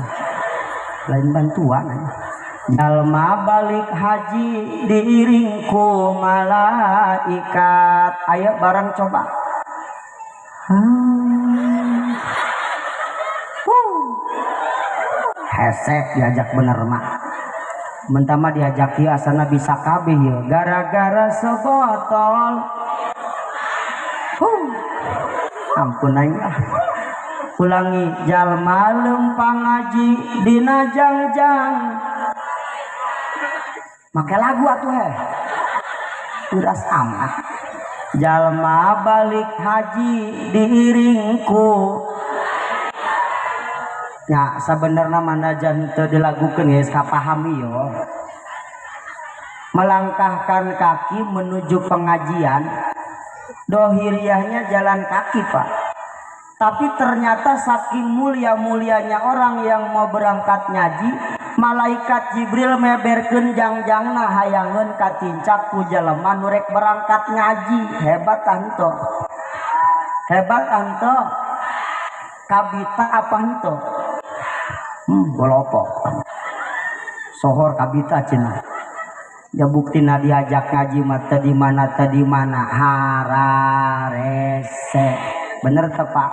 Lain bantuan aja. Jalma balik haji diiring ku malaikat. Ayo barang coba. Hesek diajak bener mah. Mentama diajak ieu asana bisa kabeh ieu gara-gara sebotol. Ampun aing ah. Ulangi jalma lempang ngaji dina jangjang. Make lagu atuh heh. Uras amat. Jalma balik haji diiring ku. Ya sabenerna manajan teu dilagukeun geus kapahami yo. Melangkahkan kaki menuju pengajian, dohiriahnya jalan kaki, Pak. Tapi ternyata saking mulia-mulianya orang yang mau berangkat ngaji, malaikat Jibril meberkeun jangjangna hayangeun katincak ku jelema nu rek berangkat ngaji. Hebat anto. Hebat anto. Kabita apa anto? Bolopok. Sohor kabita cenah. Ya buktina diajak ngaji mah teu di mana teu di mana hararese. Bener teu, Pak?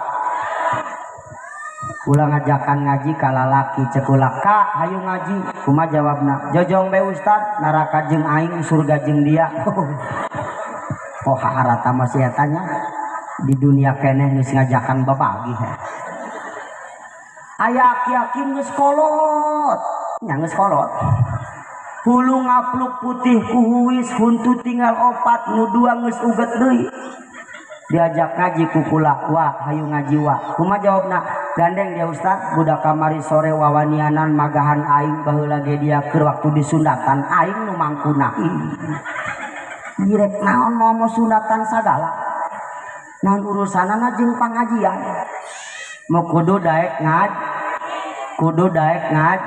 Kula ngajakan ngaji ka lalaki cek kula, "Ka, hayu ngaji." Kumaha jawabna? "Jojong bae Ustad, neraka jeung aing, surga jeung dia." Oh harata masih eta nya. Di dunia keneh geus ngajakan babagi heh. Aya aki-aki geus kolot, nya geus kolot. Hulu ngapluk putih kuhuis huntu tinggal opat nu dua geus uget deui. Diajak ngaji ku kula, "Wah, hayu ngaji wa." Kumaha jawabna? "Gandeng dia Ustad, budak kamari sore wawanianan magahan aing baheula ge dia keur waktu disundatan aing nu mangkuna." Direk naon mau sunatan sagala. Naon urusanana jeung pangajian. Mau kudu daek ngaj, kudu daek ngaj.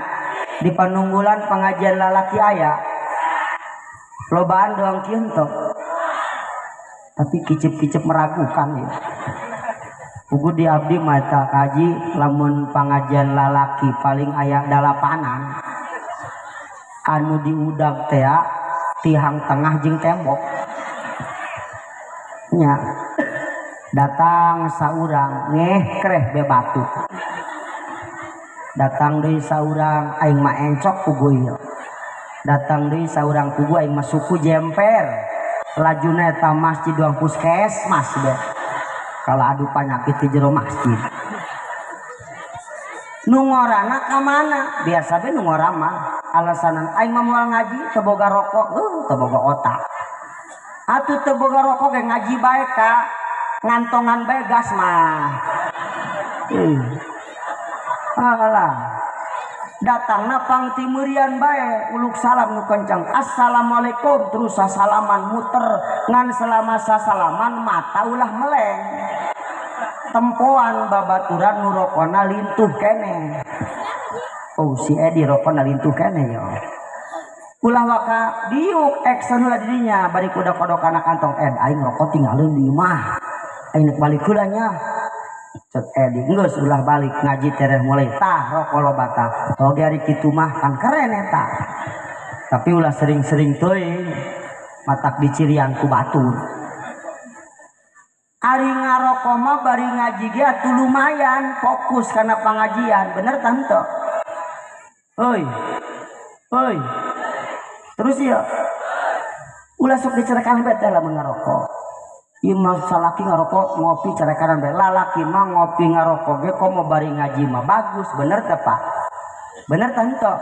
Di panunggulan pengajian lalaki aya. Lobaan doang kieu henteu. Tapi kicip-kicip meragukan ya. Pugu di abdi mata kaji lamun pengajian lalaki paling aya dalapanan. Anu diudag tea tihang tengah jeung tembok. Nya. Datang saurang ngeh kreh be batu. Datang deui saurang aing mah encok pugu ieu. Datang deui saurang pugu aing mah suku jemper. Lajuna eta masjid doang puskesmas be. Kalau adu panyakit di jero masjid. Nu ngorana ka mana? Biasa be nu ngora mah alasanan aing mah moal ngaji teu boga rokok, teu boga otak. Atuh teu boga rokok ge ngaji bae ka. Ngantongan bae gas mah. Alah. Datangna pang timurian bae uluk salam nu kenceng. Assalamualaikum terus sasalaman muter ngan selama sasalaman mata ulah meleng. Tempoan babaturan nu rokona lintuh keneh. Oh si Edi rokona lintuh keneh yo. Ulah waka diuk action heula dirinya bari kuda kodokana kantong ed aing rokok tinggalin di imah. Aing nek balik heula nya. Cek Edi geus ulah balik ngaji tereh mulai tah rokok loba tah. Oge ari kitu mah kan keren eta. Tapi ulah sering-sering teuing matak dicirian ku batur. Ari ngarokok mah bari ngaji ge atuh lumayan fokus kana pangajian, bener tante? Oi. Oi. Terus ya. Ulah sok dicerekan bae teh lamun ngarokok. Ieu mah salaki ngarokok ngopi carekanan bae. Lalaki mah ngopi ngarokok ge komo bari ngaji mah bagus, bener teh Pak? Bener teh henteu?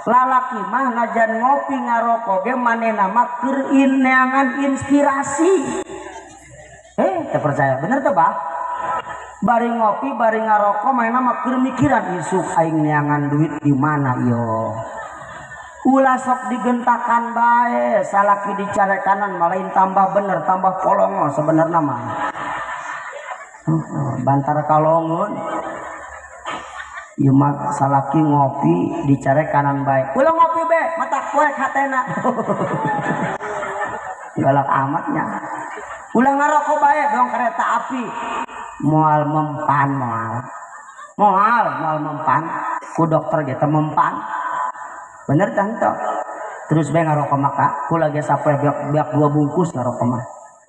Lalaki mah najan ngopi ngarokok ge manehna mah keur neangan inspirasi. Teu percaya, bener teh Pak? Bari ngopi bari ngarokok manehna mah keur mikiran isuk aing neangan duit di mana ieu. Ulah sok digentakan bae, salaki dicarekanan malain tambah bener, tambah polongo sebenarnya mah. Bantar kalongun. Ieu mah salaki ngopi dicarekanan bae. Ulah ngopi be, mata poek hatena. Galak amatnya. Ulah ngarokok bae dong kereta api. Moal mempan moal. Moal moal mempan. Ku dokter ge teu mempan. Bener tante. Terus bae ngarokok maka kula ge sapoe beak dua bungkus ngarokok mah.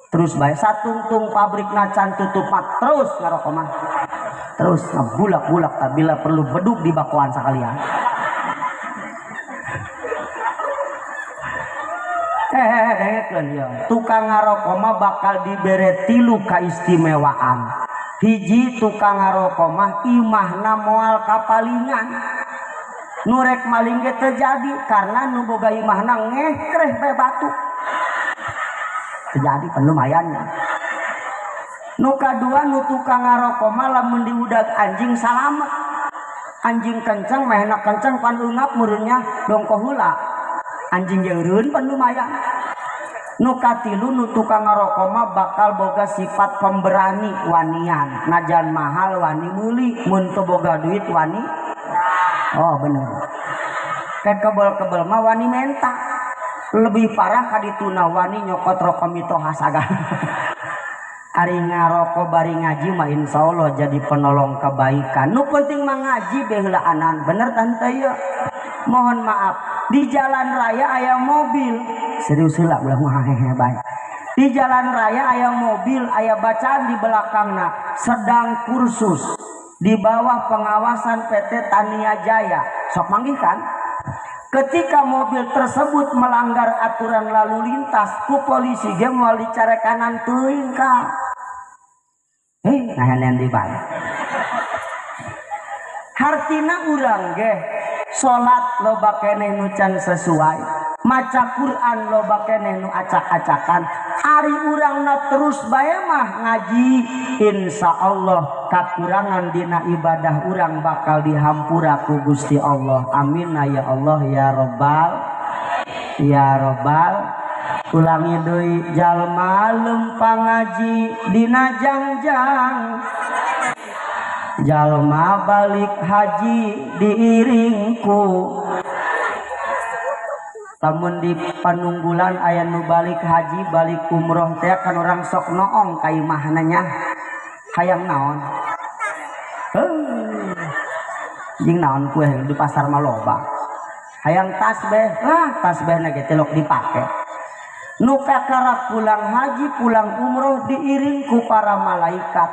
Terus bae satungtung pabrikna can tutup mah terus ngarokok mah. Terus ngabulak-bulak tak bila perlu beduk di bakoan sakalian. Dengekeun ieu. Tukang ngarokok mah bakal dibere tilu kaistimewaan. Hiji tukang ngarokok mah imahna moal kapalingan. Nurek maling ge terjadi karena nu boga imahna ngekreh bae batu. Terjadi kan lumayannya. Nu kadua nu tukang ngarokok mah lamun diudag anjing salamet. Anjing kenceng mehna kenceng pan eungap meureunnya dongko heula. Anjing ge eureun pan lumayan. Nu katilu nu tukang ngarokok mah bakal boga sifat pemberani wanian. Najan mahal wani meuli, mun teu boga duit wani. Oh bener. Kayak kebel-kebel mah wani menta. Lebih parah kadituna wani nyokot rokok mitoha sagan. Ari ngarokok bari ngaji mah insyaallah jadi penolong kebaikan. Nu penting mah ngaji be heulaanan. Bener tante ieu? Mohon maaf, di jalan raya aya mobil. Serius heula ulah ngahehe bae. Di jalan raya aya mobil, aya bacaan di belakangna sedang kursus di bawah pengawasan PT Tania Jaya. Sok manggih kan? Ketika mobil tersebut melanggar aturan lalu lintas, ku polisi ge moal dicarekanan teuing ka. Nahan di bae. Hartina urang ge salat loba keneh nu can sesuai, maca Quran loba keneh nu acak-acakan. Ari urangna terus bae mah ngaji, insyaallah kakurangan dina ibadah urang bakal dihampura ku Gusti Allah. Amin ya Allah ya Rabbal ya Rabbal. Ulangi deui jalma lempang ngaji dina jangjang jalma balik haji diiringku. Lamun di panunggulan aya nu balik haji balik umroh teh kan orang sok noong ka imahna nya hayang naon jeung naon kue di pasar mah loba hayang tasbih lah tasbihna ge tilok dipake. Nu kakara pulang haji pulang umroh diiring ku para malaikat.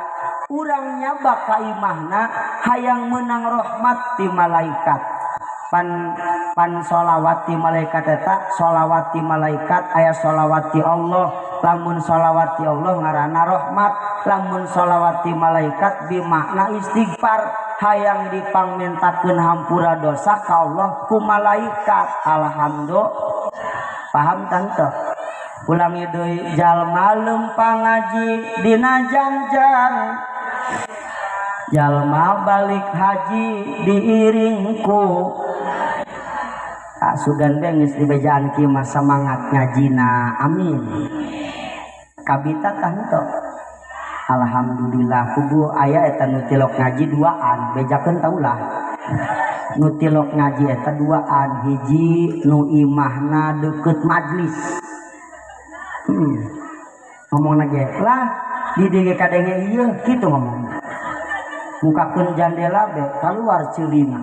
Urang nyaba ka imahna hayang menang rahmat ti malaikat. Pan sholawat ti malaikat eta sholawat ti malaikat aya sholawat ti Allah. Lamun sholawat ti Allah ngaranna rahmat, lamun sholawat ti malaikat bimakna istighfar hayang dipangmentakeun hampura dosa ka Allah ku malaikat. Alhamdulillah. Paham tante? Ulangi deui jalma lempang ngaji dina jangjang jalma balik haji diiringku. Tak sugan be geus dibejaan kieu mah semangat ngajina. Amin. Kabita tah henteu? Alhamdulillah kubu aya eta nu tilok ngaji duaan bejakeun taulah. Nu tilok ngaji eta duaan hiji nu imahna deukeut majlis. Ngomong lagi lah di DG kadenge ieu kitu ngomong mukakeun jandela be keluar ceulina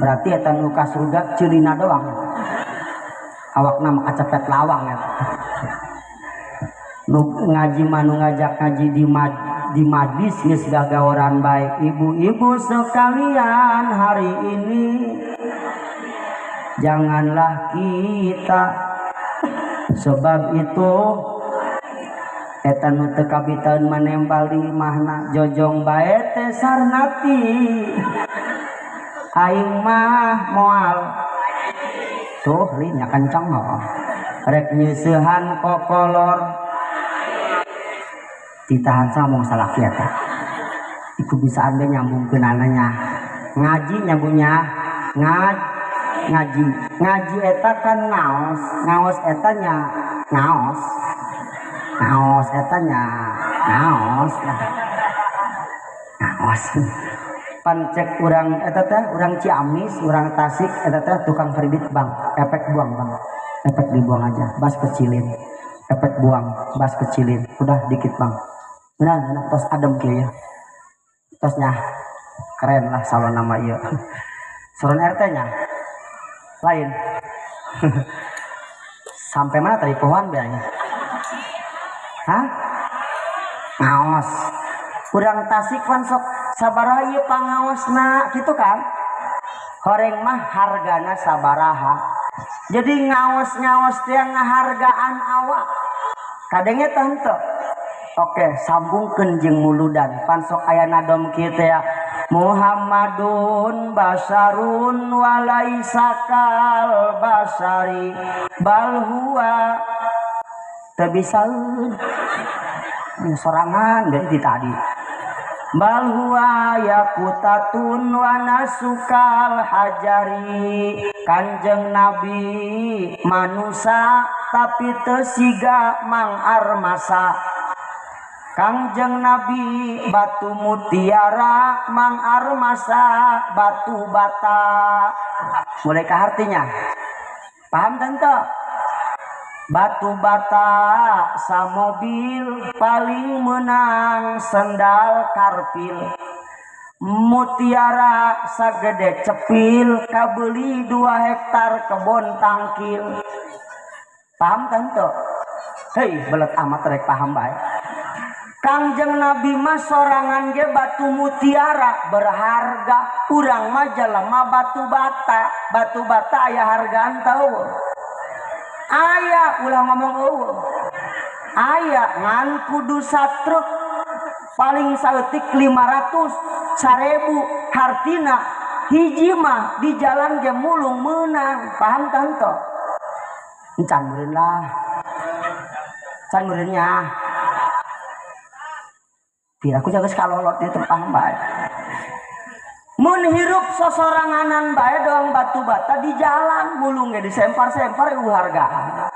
berarti eta nu ka surga ceulina doang awakna mah kacepet lawang eta nu ngaji mah nu ngajak ngaji di majlis geus gagaoran bae. Ibu-ibu sekalian hari ini janganlah kita sebab itu eta nu teu kabitaeun manembal di imahna jojong bae teh sarnati aing mah moal tuh linya kencang mah rek nyeusehan kokolor ditahan sama mong salaki eta iku bisaan be nyambungkeun nya ngaji nyambungnya ngaji ngaji eta kan ngaos ngaos eta nya ngaos ngaos eta nya ngaos ngaos pancek urang eta teh urang Ciamis urang Tasik eta teh tukang kredit bang efek buang bang efek dibuang aja bas kecilin efek buang bas kecilin udah dikit bang benar enak tos adem kieu ya tosnya keren lah salon nama ieu salon RT nya lain. Sampai mana tadi pohon biasanya? Hah? Ngaos. Urang Tasik pan sok sabaraha ieu pangaosna kitu kan? Horeng mah hargana sabaraha. Jadi ngaos-ngaos teh ngahargaan awak. Kadenge teh henteu. Oke, sambungkeun jeung muludan. Pan sok aya nadom kieu teh ya. Muhammadun basarun walaisa kal basari bal huwa teu bisaeun sorangan dari tadi bal huwa yakutatun wa nasukal hajari Kanjeng Nabi manusa tapi teu siga Mang Armasa. Kangjeng Nabi batu mutiara Mang Armasa batu bata. Mulai ke artinya paham tante? Batu bata samobil paling menang sendal karpil. Mutiara sagede cepil kabeli 2 hektar kebon tangkil. Paham tante? Hei belet amat rek paham bae. Kangjeng Nabi mah sorangan ge batu mutiara berharga, urang mah jelema batu bata. Batu bata aya hargaan tau? Aya, ulah ngomong eueuh. Aya ngan kudu satruk paling saeutik 500, 1000 hartina hiji mah di jalan ge mulung meunang. Paham tante? Encan meureun lah. Can meureun nya. Aku jaga sekalolot itu paham bae. Mun hirup sosoranganan bae doang batu bata di jalan mulung ge disempar-sempar eueuh hargaan.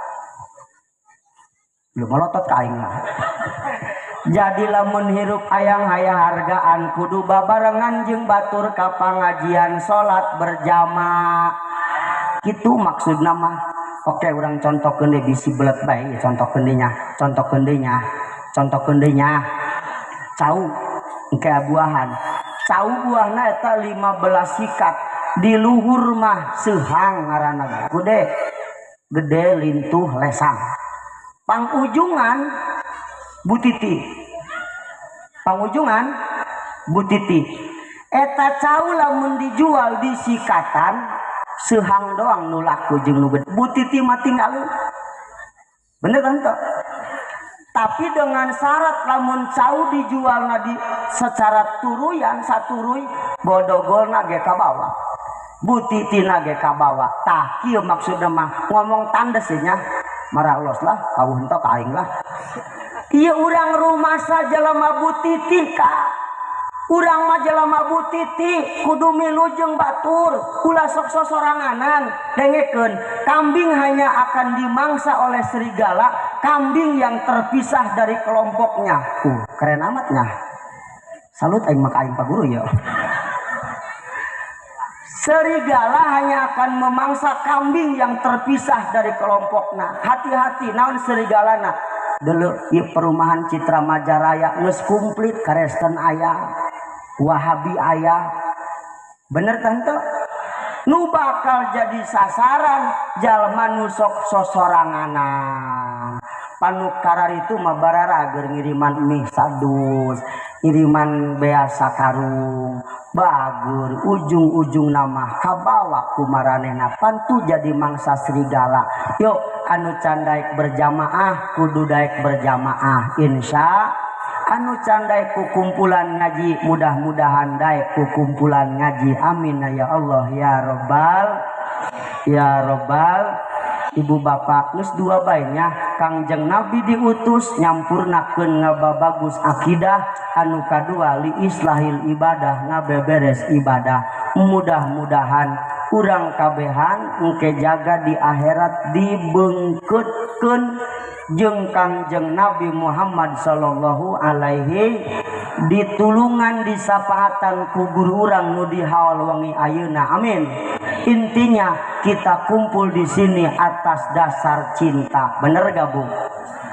Lu melotot ka aing lah. Jadi lamun hirup ayang haya hargaan kudu babarengan jeung batur ka pangajian salat berjamaah. Kitu maksudna mah. Oke, urang contohkeun deui bisi belet bae, contohkeun deui nya, contohkeun deui nya, contohkeun deui nya. Cau engke buahan. Cau buahna eta 15 sikat. Di luhur mah seuhang ngaranna. Gede. Gede lintuh lesang. Pangujungan butiti. Pangujungan butiti. Eta cau lamun dijual di sikatan seuhang doang nu laku jeung nu gede. Butiti mah tinggalin. Bener kan toh? Tapi dengan syarat lamun cau dijualna di secara turuyan saturuy bodogolna ge kabawa. Butitina ge kabawa. Tah kieu maksudna mah ngomong tandes nya. Marah los lah, kawuh henteu ka aing lah. Ieu urang rumasa jelema butiti ka. Urang mah jelema butiti kudu milu jeung batur, ulah sok sosoranganan. Dengekeun, kambing hanya akan dimangsa oleh serigala, kambing yang terpisah dari kelompoknya. Keren amatnya. Salut aing mah ka aing Pak Guru ya. Serigala hanya akan memangsa kambing yang terpisah dari kelompoknya. Hati-hati naon serigalana. Dulu ieu perumahan Citra Majaraya geus komplit Kristen aya, Wahabi aya. Bener tante? Nu bakal jadi sasaran jalma nu sok sosoranganan. Panukarar itu mah bararager ngiriman mie sadus, ngiriman bea sakarung, bagur ujung-ujung nama kabawa kumaranehna pantu jadi mangsa serigala. Yuk anu can daek berjamaah kudu daek berjamaah insya. Anu can daek ku kumpulan ngaji mudah-mudahan daek ku kumpulan ngaji amin ya Allah ya robbal ya robbal. Ibu bapak geus dua bae nya Kangjeng Nabi diutus nyampurnakeun ngababagus akidah anu kadua li islahil ibadah ngabeberes ibadah. Mudah-mudahan urang kabehan engke jaga di akhirat dibengkeutkeun jeung Kangjeng Nabi Muhammad sallallahu alaihi ditulungan disapaatan ku guru urang nu dihaul wengi ayeuna amin. Intinya kita kumpul di sini atas dasar cinta. Bener gak Bu?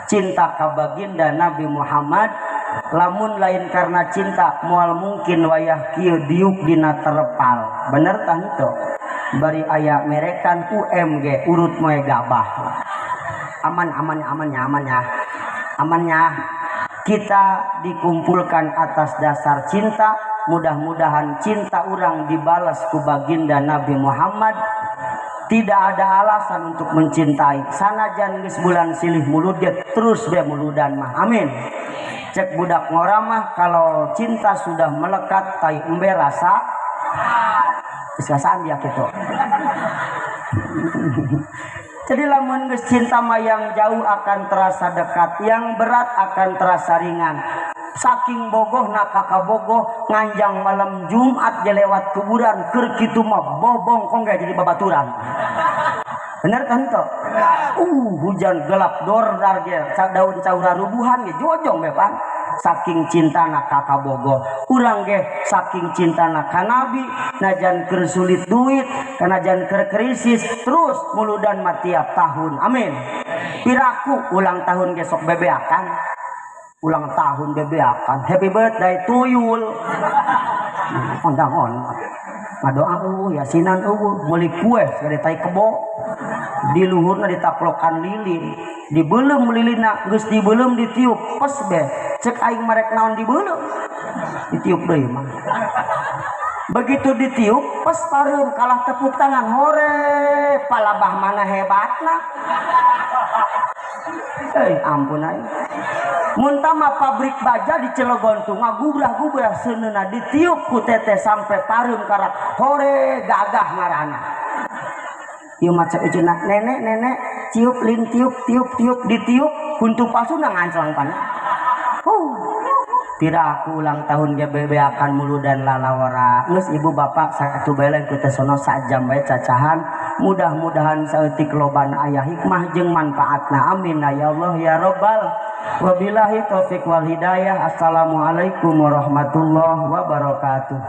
Cinta ka baginda Nabi Muhammad. Lamun lain karena cinta moal mungkin wayah kieu diuk dina terpal. Bener tah henteu? Bari aya merekan UMG urut moe gabah. Aman aman aman ya aman ya. Aman ya. Kita dikumpulkan atas dasar cinta. Mudah-mudahan cinta orang dibalas ku baginda Nabi Muhammad. Tidak ada alasan untuk mencintai. Sanajan geus bulan silih mulud ge terus be muludan mah. Amin. Cek budak ngora mah kalau cinta sudah melekat tai embe rasa geus rasaan dia kitu. Jadi lamun geus cinta mah yang jauh akan terasa dekat, yang berat akan terasa ringan. Saking bogoh nak kakak bogoh nganjang malam Jumat je lewat kuburan keur kitu mah bobongkong ge jadi babaturan. Bener kan toh? Hujan gelap dordar ge daun caura rubuhan ge jojong be pan. Saking cintana kakak bogoh. Urang ge saking cintana ka Nabi najan keur sulit duit, kanajan keur krisis terus muludan mah tiap tahun. Amin. Piraku ulang tahun ge sok bebeakan. Ulang tahun bebeakan happy birthday tuyul ondang-on ngadoa eueuh yasinan eueuh meuli kue segede tai kebo di luhurna ditaplokan lilin dibeuleum lilina geus dibeuleum ditiup pes be cek aing marek naon dibeuleum ditiup deui mah begitu ditiup pes pareum kalah tepuk tangan hore palabah mana hebatna. Ampun aing. Mun mah pabrik baja di Cilegon tuh ngagubrah-gubrah seuneuna ditiup ku teteh sampai pareum karak hore gagah ngaranna. Ieu mah cek eceuna nenek-nenek ciup lin tiup tiup tiup ditiup huntu palsuna nganclang pan. Piraku ulang tahun ge bebeakan mulu dan lalawara. Geus ibu bapak satu beleng ku teh sono sajam bae cacahan. Mudah-mudahan saeutik lobana aya hikmah jeung manfaatna. Amin ya Allah ya Rabbal. Wabillahi taufik wal hidayah. Assalamualaikum warahmatullahi wabarakatuh.